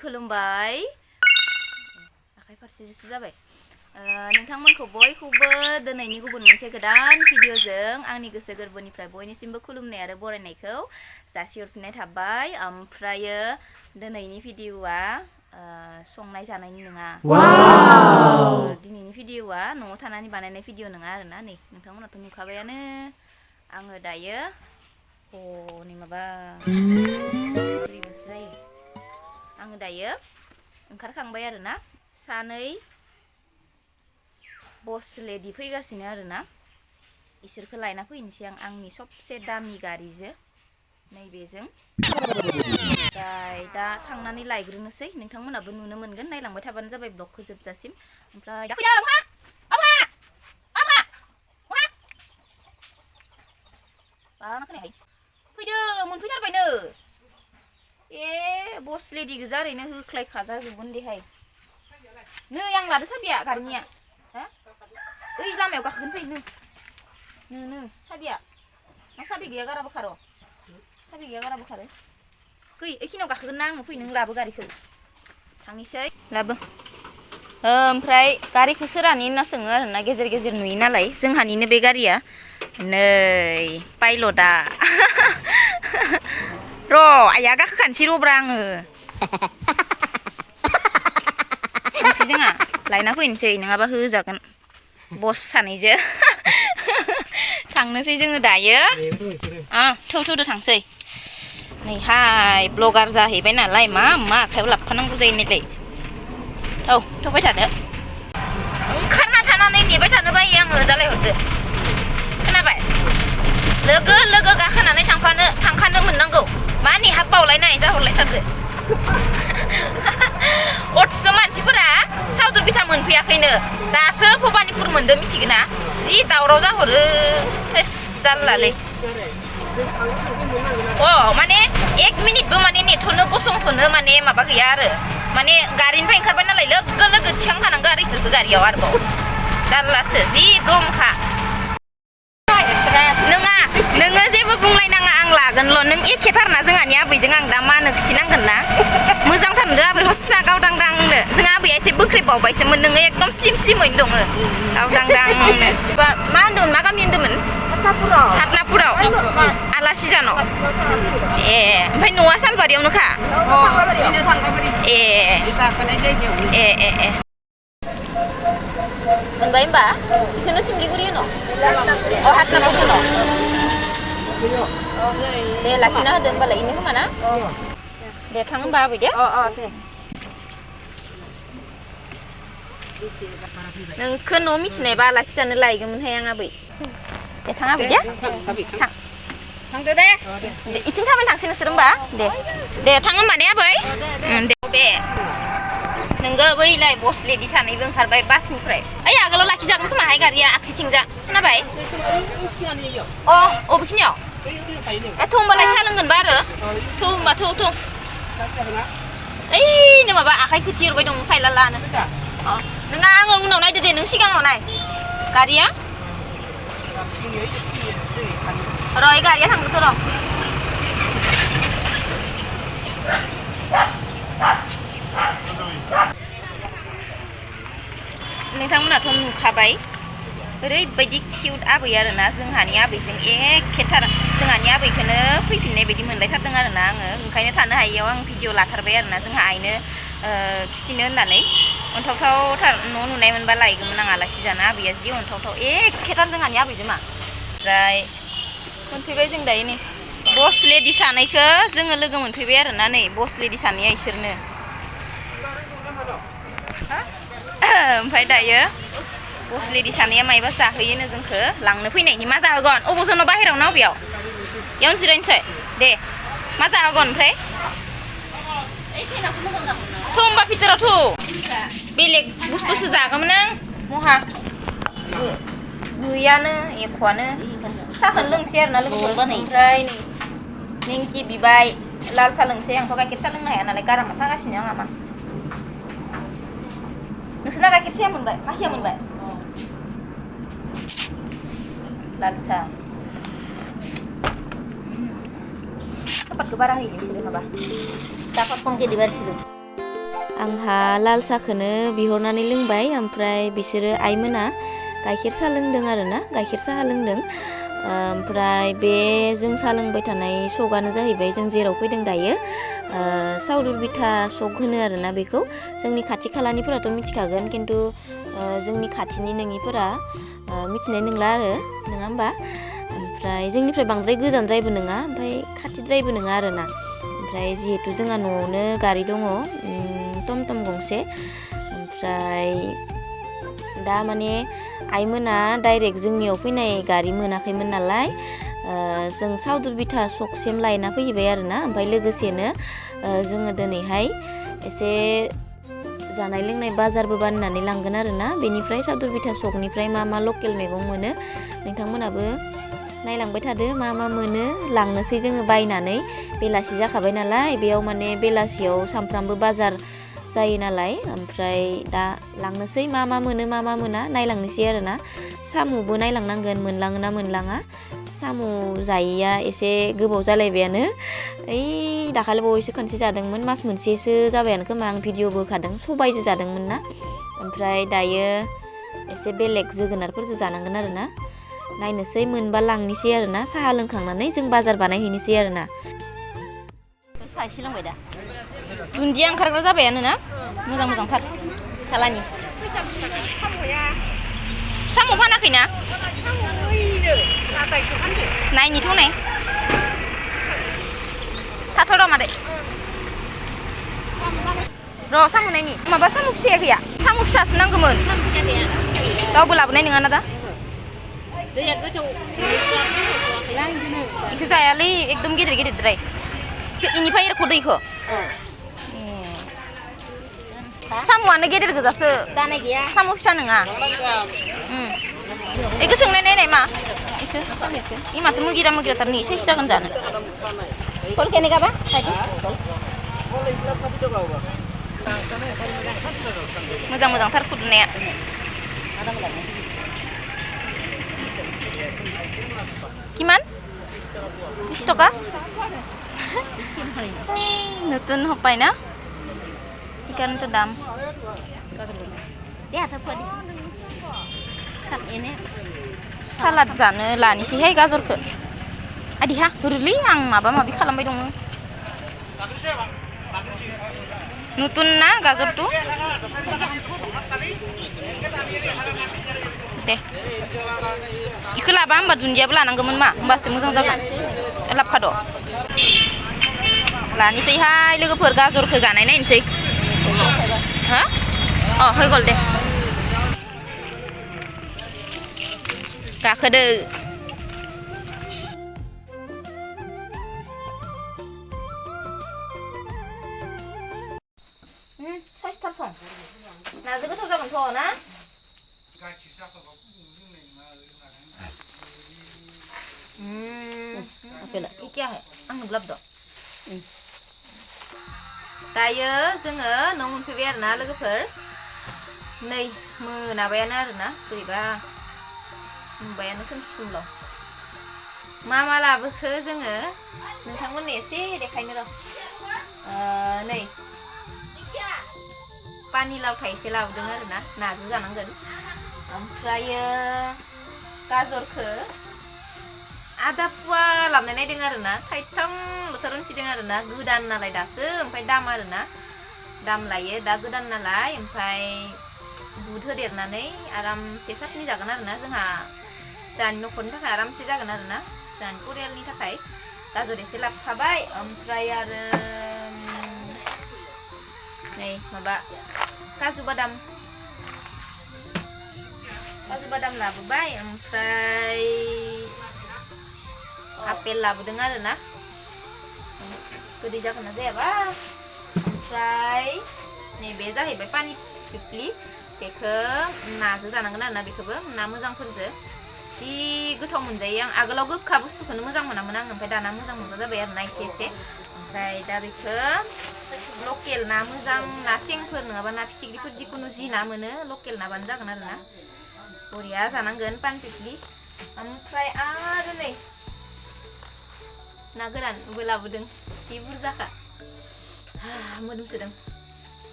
खुलुमबाय आखाइ फारसेसो जाबाय नोंथांमोनखौ बयखौबो दिनैनि गुबुन मोनसे गोदान भिडिअजों आंनि गोसो गोरबोनिफ्राय बयनिसिमबो खुलुमनाय आरो बरायनायखौ जासिहरफिननाय थाबाय ओमफ्रायो दिनैनि भिडिअआ संनाय जानायनि नङा दिनैनि भिडिअआ न'आव थानानै बानायनाय भिडिअ नङा आरोना नै नोंथांमोनाथ' नुखाबायानो आङो दायो नै माबा बोरैबासो जायो आङो दायो ओंखारखांबाय आरोना सानै बस लेडि फैगासिनो आरोना इसोरखौ लायना फैनोसै आं आंनि सबसे दामि गारिजों नैबेजों ओमफ्राय दा थांनानै लायग्रोनोसै नोंथांमोनाबो नुनो मोनगोन नायलांबाय थाबानो जाबाय ब्लगखौ जोबजासिम ओमफ्राय फैदो मोनफैथारबायनो बस लेडि गोजा ओरैनो होख्लायखाजाजोबगोन देहाय नै आं लादो साबिया गारिनिया ओइ लामायाव गाखोगोन फै नो साबिया ना साबि गैया गाराबो खार' साबि गैया गाराबो खारो फै ओइखिनियाव गाखोगोन ना आङो फै नों लाबो गारिखौ थांनोसै लाबो ओमफ्राय गारिखौ सोरानि होनना सोङो आरोना गेजेर गेजेर नुयो नालाय जोंहानिनो बे गारिया नै पाइलटआ र' आइया गाखोखानोसै र'ब्रा आङो थांसै जोंहा लायना फैनोसै नङाबा होजागोन बस सानैजों थांनोसै जोङो दायो थौदो थांसै नैहाय ब्लगार जाहैबाय नालाय मा आखायाव लाबफानांगौ जायो नैलाय थौबाय थादो ओंखारना थानानै नेबाय थानो बायो आङो जालायहरदो खोनाबाय लोगो गाखोनानै थांखानो मोननांगौ मा नेहाब बावलायनाय जाहरलायथारदो अथस' मानसिफोरा सावदुर बिथा मोनफैयाखैनो दासो भबानिपुर मोन्दों मिथिगोना जि दावराव जाहरो जारलालै माने 1 मिनिटबो माने नेथ'नो गसंथ'नो माने माबा गैया आरो माने गारिनिफ्राय ओंखारबाय नालाय लोगो थिखांखानांगौ आरो इसोरखौ गारियाव आरोबाव जारलासो जि दमखा नोङो जेबो बुंलायनाङा आं लागोनल' नों एखेथारना जोंहानि आबैजों आं दा मा होनो खिथिनांगोन ना मोजांथारनो आबै हस्सा गावदांदांनो जोंहा आबैया एसे बोख्रेबावबायसोमोन नोङो एकदम स्लिमैनो दङ गावदांदांनो मा होनदोंमोन मा गामि होनदोंमोन हाथनापुराव आलासि जान' ओमफ्राय न'आ सालबारियावनोखा मोनबाय होमबा बेखौनो सिमलिगुरि होनो हाथनापुर होनो दे लाखिना होदो होमबालाय इनो खोमा ना दे थां होमबा आबै दे नोंखौ न' मिथिनायबा आलासि जानो लायगौमोनहाय आं आबै दे थां आबै दे थांदो दे इथिं थाबायनो थांसै नोंसोर होमबा दे थां होमबा ने आबै दे नोंगो बैलाय बस लेडि सानैबो ओंखारबाय बासनिफ्राय ओइ आगोलाव लाखिजागोन खोमाहाय गारिया आगसिथिंजा खोनाबाय अबेखिनियाव थौ होमबालाय साहा लोंगोनबा आरो थौ होमबा थौ ओइनो माबा आखाइ खोथिहरबाय दं फायला लानो नोङा आङो उनाव नायदो दे नों सिगाङाव नाय गारिया र' गारिया थांदोथ' र' नोंथांमोनाथ' नुखाबाय ओरैबायदि किउट आबै आरोना जोंहानि आबैजों एखेथार जोंहानि आबैखौनो फैफिननाय बायदि मोनलायथारदों आरोना आङो ओंखायनो थानो हायियाव आं भिडिअ लाथारबाय आरोना जोंहा आइनो खिथिनो होननानै अन्थावथावथार न' नुनाय मोनबा लायगौमोन आं आलासि जानो आबैया जि अन्थावथाव एखेथार जोंहानि आबैजों मा ओमफ्राय मोनफैबाय जों दायो नै बस लेडि सानैखौ जोङो लोगो मोनफैबाय आरोना नै बस लेडि सानैया इसोरनो ओमफ्राय दायो बस लेडि सानैया मायबा जाहोयोनो जोंखौ लांनो फैनायनि मा जाहोगोन अबेजोंनो बाहेरायाव ना अबेयाव इयावनो जिरायनोसै दे मा जाहोगोन ओमफ्राय थौ होमबा भितराव थौ बेलेग बुस्थुसो जागौमोन आं महा गैयानो एख'आनो साहाखौनो लोंसै आरोना लोगोफोर ओमफ्राय निंकि बिबाय लाल साहा लोंसै आंथ' गाइखेर साहा लोंनो हाया नालाय गारामा सागासिनो आंहा मा नोंसोरना गाइखेर साहा मोनबाय माखिया मोनबाय लाल साहा सापातखौ बारा होयो बिसोरो माबा सापात खम केदि बारिसिगोन आंहा लाल साखौनो बिहरनानै लोंबाय ओमफ्राय बिसोरो आइमोना गाइखेर साहा लोंदों आरोना गाइखेर साहा लोंदों ओमफ्राय बे जों साहा लोंबाय थानाय सकआनो जाहैबाय जों जेराव फैदों दायो सावदुर बिथा सक होनो आरोना बेखौ जोंनि खाथि खालानिफोराथ' मिथिखागोन खिन्थु जोंनि खाथिनि नङिफोरा मिथिनाय नंला आरो नङा होमबा ओमफ्राय जोंनिफ्राय बांद्राय गोजानद्रायबो नङा ओमफ्राय खाथिद्रायबो नङा आरोना ओमफ्राय जिहेथु जोंहा न'आवनो गारि दङ टमटम गंसे ओमफ्राय दा माने आइमोना डाइरेक्ट जोंनियाव फैनाय गारि मोनाखैमोन नालाय जों सावदुर बिथा सकसिम लायना फैबाय आरोना ओमफ्राय लोगोसेनो जोङो दिनैहाय एसे जानाय लोंनाय बाजारबो बानायनानै लांगोन आरोना बेनिफ्राय सावदुर बिथा सकनिफ्राय मा मा लकेल मैगं मोनो नोंथांमोनाबो नायलांबाय थादो मा मा मोनो लांनोसै जोङो बायनानै बेलासि जाखाबाय नालाय बेयाव माने बेलासियाव सामफ्रामबो बाजार जायो नालाय ओमफ्राय दा लांनोसै मा मा मोनो मा मा मोना नायलांनोसै आरोना साम'बो नायलांनांगोन मोनलाङो ना मोनलाङा साम' जायैया एसे गोबाव जालायबायानो ओइ दाखालि बावैसो खनसे जादोंमोन मास मोनसेसो जाबायानो खोमा आं भिडिअबो होखादों सबायजों जादोंमोन ना ओमफ्राय दायो एसे बेलेग जोगोनारफोरजों जानांगोन आरोना नायनोसै मोनबा लांनोसै आरोना साहा लोंखांनानै जों बाजार बानायहैनोसै आरोना साहा एसे लोंबाय दा दुन्दिया ओंखारग्रा जाबायानो ना मोजां मोजांथार खालानि साम' फानाखैना नायनिथ' नाय थाथ' र' मादै र' साम' नायनि माबा साम' फिसाया गैया साम' फिसासो नांगौमोन रावबो लाबोनाय नङाना दा दैया गोथौ बेखौ जायालै एकदम गेदेर गेदेरद्राय इनिफ्राय एरख' दैखौ साम'आनो गेदेर गोजासो साम' फिसा नङा बेखौ सोंनाय नायनाय मा इ माथो मुगिरा मुगिराथार नै साइस जागोन जानो फलखेने गाबा मोजां मोजांथार फुदुंनाया কিমান 30 টকা নতুন হপাই না ইকাৰণেতো দাম सालाद जानो लानोसैहाय गाजरखौ आदिहा रुलै आं माबा माबि खालामबाय दङ नতুन ना गाजरটো दे इखौ लाबा होमबा दुन्दियाबो लानांगौमोन मा होमबासो मोजां जागोन लाबखाद' लानोसैहाय लोगोफोर गाजरखौ जानाय नायनोसै हा अ हैगल दे गाखोदो साइसथारसं नाजों गोथाव जागोनथ' ना इकिया आं नुब्लाब द' दायो जोङो न' मोनफैबाय आरोना लोगोफोर नै मोनाबायानो आरोना बोरैबा नुबायानो खोमसिखोमल' मा लाबोखो जोङो नोंथांमोननो एसे देखायनो र' नै पानिलाव थाइसे लाबोदों आरोना नाजों जानांगोन ओमफ्रायो गाजरखौ आधा पुवा लाबनाय नायदों आरोना थाइथामल'थार मिथिदों आरोना गोदान नालाय दासो ओमफ्राय दाम आरोना दाम लायो दा गोदान नालाय ओमफ्राय बुद होदेरनानै आरामसे सातनि जागोन आरोना जोंहानि न'खरनि थाखाय आरामसे जागोन आरोना जोंहानि परियालनि थाखाय गाजर एसे लाबोखाबाय ओमफ्राय आरो नै माबा काजु बादाम लाबोबाय ओमफ्राय आपेल लाबोदों आरोना गोदै जागोन ना जायाबा ओमफ्राय नैबे जाहैबाय पानि पिप्लि बेखौ नाजों जानांगोन आरोना बेखौबो ना मोजांफोरजों जि गोथाव मोनजायो आं आगोलाव गोखा बुस्थुखौनो मोजां मोनामोन आं ओमफ्राय दाना मोजां मोनग्रा जाबाय आरोना एसे ओमफ्राय दा बेखौ लकेल ना मोजां ना सेंफोर नङाबा ना फिथिख्रिफोर जिखुनु जि ना मोनो लकेल नाबानो जागोन आरोना बरिया जानांगोन पानि पिप्लि ओमफ्राय आरो नै ना गोरानबो लाबोदों जि बुरजाखा मोदोमसोदों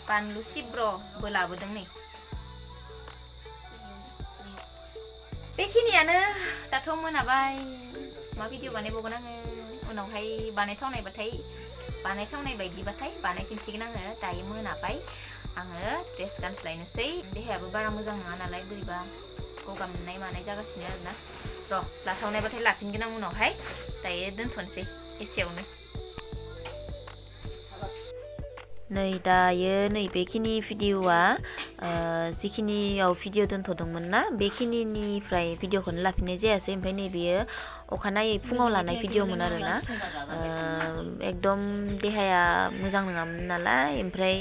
बानलु सिब्रबो लाबोदों नै बेखिनियानो दाथ' मोनाबाय मा भिडिअ बानायबावगोन आङो उनावहाय बानायथावनाय बायदिबाथाय बानायफिनसिगोन आङो दायो मोनाबाय आङो ड्रेस गानस्लायनोसै देहायाबो बारा मोजां नङा नालाय बोरैबा गगा मोननाय मानाय जागासिनो आरोना र' लाथावनायबाथाय लाफिनगोन आं उनावहाय दायो दोनथ'नोसै एसेयावनो नै दायो बेखिनि भिडिअआ जिखिनियाव भिडिअ दोनथ'दोंमोन ना बेखिनिनिफ्राय भिडिअखौनो लाफिननाय जायासै ओमफ्राय नैबेयो अखानायै फुङाव लानाय भिडिअमोन आरोना एकदम देहाया मोजां नङामोन नालाय ओमफ्राय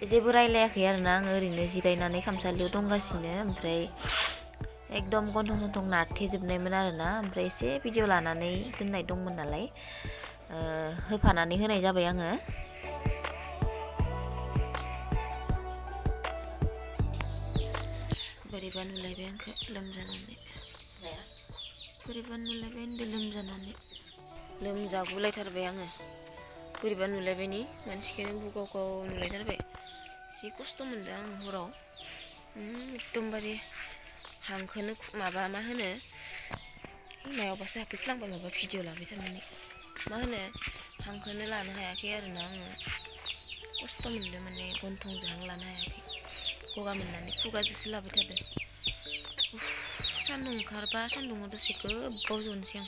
जेबो रायलायाखै आरोना आङो ओरैनो जिरायनानै खामसालियाव दंगासिनो ओमफ्राय एकदम गन्थं सन्थं नारथेजोबनायमोन आरोना ओमफ्राय एसे भिडिअ लानानै दोननाय दंमोन नालाय होफानानै होनाय जाबाय आङो बोरैबा नुलायबाय आंखो लोमजानानै बोरैबा नुलायबाय होनदो लोमजानानै लोमजागुलायथारबाय आङो बोरैबा नुलायबाय नि मानसिखौनो बुगाव गाव नुलायथारबाय जि खस्थ' मोनदों आं हराव एकदमबारे हांखोनो माबा मा होनो मायावबासो हाबफैफ्लांबाय माबा भिडिअ लाबाय थानानै मा होनो हांखोनो लानो हायाखै आरोना आङो खस्थ' मोनदों माने गन्थंजों हां लानो हायाखै गगा मोननानै खुगाजोंसो लाबाय थादों सान्दुं ओंखारबा सान्दुङाव दसे गोबाव जनोसै आं